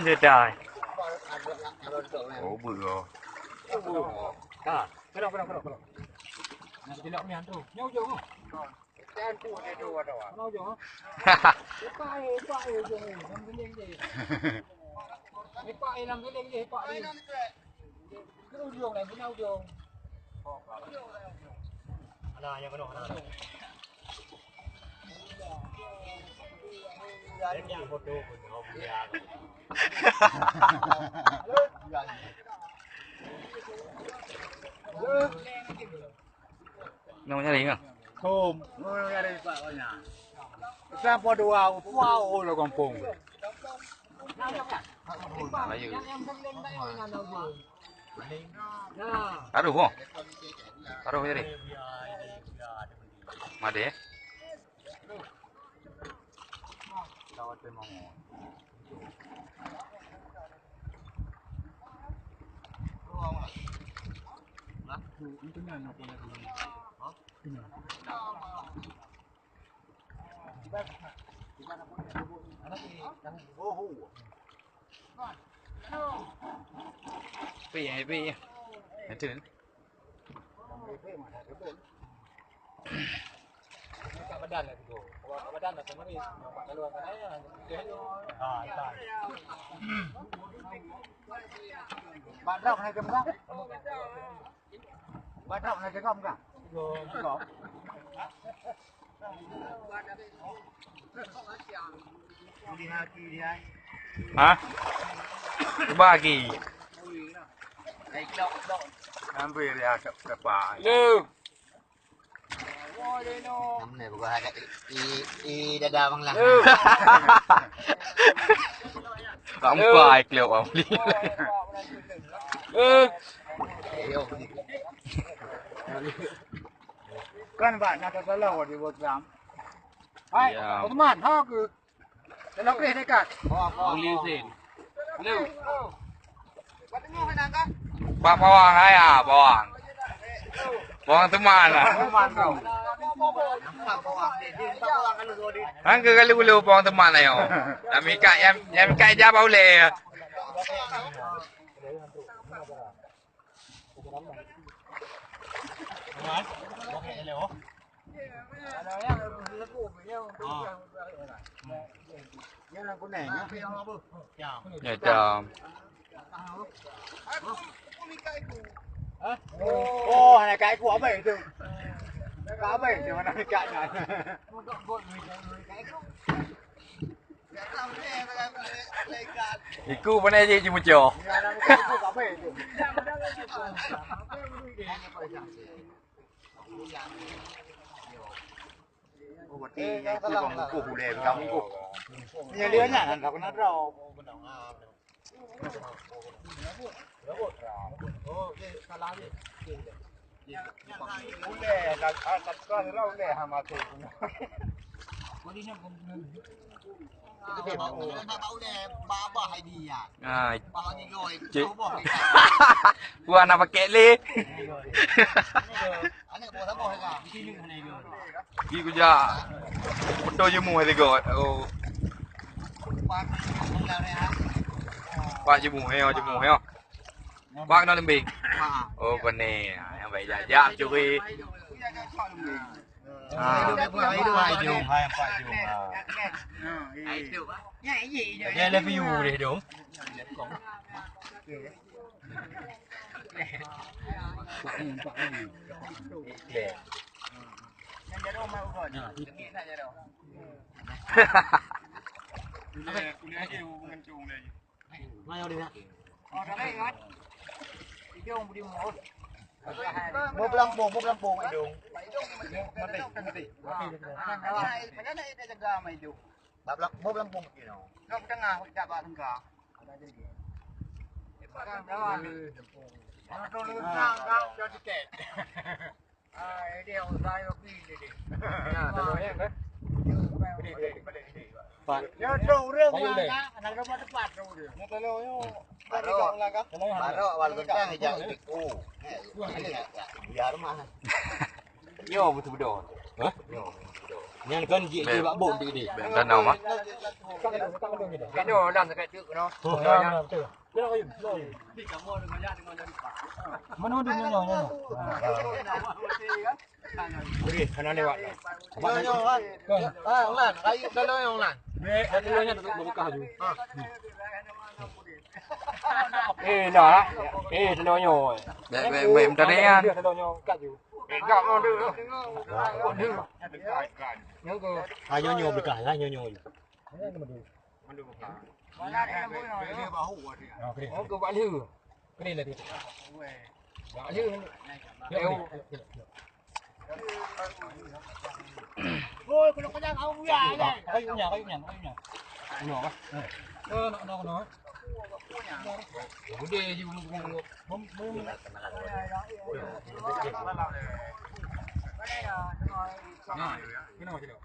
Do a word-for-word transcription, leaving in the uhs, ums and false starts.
Sudah. Oh, beureuh. Ha, kenapa, kenapa, kenapa? Nak jelak ni hantu. Ni ujung tu. Mana ujung, ha? Lepak, eh, lepak, eh, ujung, eh. Dalam keling je. Lepak, eh, dalam keling je, lepak, eh. Ke ujung lah, guna ujung. Mana yang kena, mana? Yang foto pun, oh, ya. Halo. Halo. Nang nyari ngah? Hom. Nang nyari pak banyak. Siapa dua? Wow, lo kampung. Ayo. Taruh, ho. Taruh nyari. Made. Pi, pi. Itu. Kat badan lah tu. Kalau kat badan lah sama ni. Nampak lalu angkat air lah. Ha, ikan. Badrap nak jam kah? Badrap nak jam kah? Jam. Ha? Cuba lagi. Ambil dia siapa? Lu. Namanya bukan ada i, i, i dada bang lah. Lu. Tak empat klub bang. Lu. Ayo. Kan bak nak salah di Islam. Hai, ya. Teman, ha ke? Dalam preh dekat. Beli Zain. Lu. Pak Pawang, hai, ah, Pawang. Pawang teman lah. Teman kau. Hang ke kali ulu Pawang teman lah, yo. Dah mikat, yang, yang mikat je apa uleh. Ya, jam. Oh, anak kat aku abang tu. Kat abang tu mana dekat kan? Iku mana je jimuco. Oh, berarti iku bang mukuh boleh, bang mukuh. Ni dia nya nak kena draw. Ah, cek. Buah nak pakai le. Di kuja. Betul jemu hari go. Oh. Pak jemu, heo jemu, heo. Pak kena lembing. Oh, kena. Yang baik jajak curi. Ha. Pak jemu, hai Pak jemu. Ha. Dia love you deh dong. Mau pelampung, mau pelampung, Idung. Mati, mati. Mau pelampung, you know. Kau tengah, tak bak tengah. Kalau tu lurus, kau jadi tiket. Ah, ini yang saya pergi jadi. Ya, kalau yang kan? Pak. Ya, tu orang. Ayo, ulang, deh. Nak dapat tempat tu dia. Nak tolong, yo. Baru, baru awal kentang ejak ibu. Biar mah. Yo, betul-betul. Hah? Yo, betul-betul. Nyan kan jih, jih bak bot deh, deh. Bèk danau mah. Kena dan sakit tu kena. Oh, ya, ya, betul. Mana dia nyonya, nyonya? Okey, kena lewat. Nyonya, kan? Ah, Lan, kayu dalam nyonya, Lan. Bèk, ada nyonya tu berkah tu. Eh, dah. Eh, telur nyoe. Bèk, bèk, bèk, minta nian. Telur nyoe kat tu. Eh, dah, oh, dah. Nyoe ke? Ah, nyoe, nyoe bekah, ah, nyoe, nyoe. Okey. Okey, bak lhe. Bak lhe. Oi, kena kenyang, aku ya, ya. Kayu nya, kayu nya, kayu nya. Nyoe, ah. Eh, nak, nak, nak. Udah, you, you, you. Bom, bom. Nah, kena masih dah.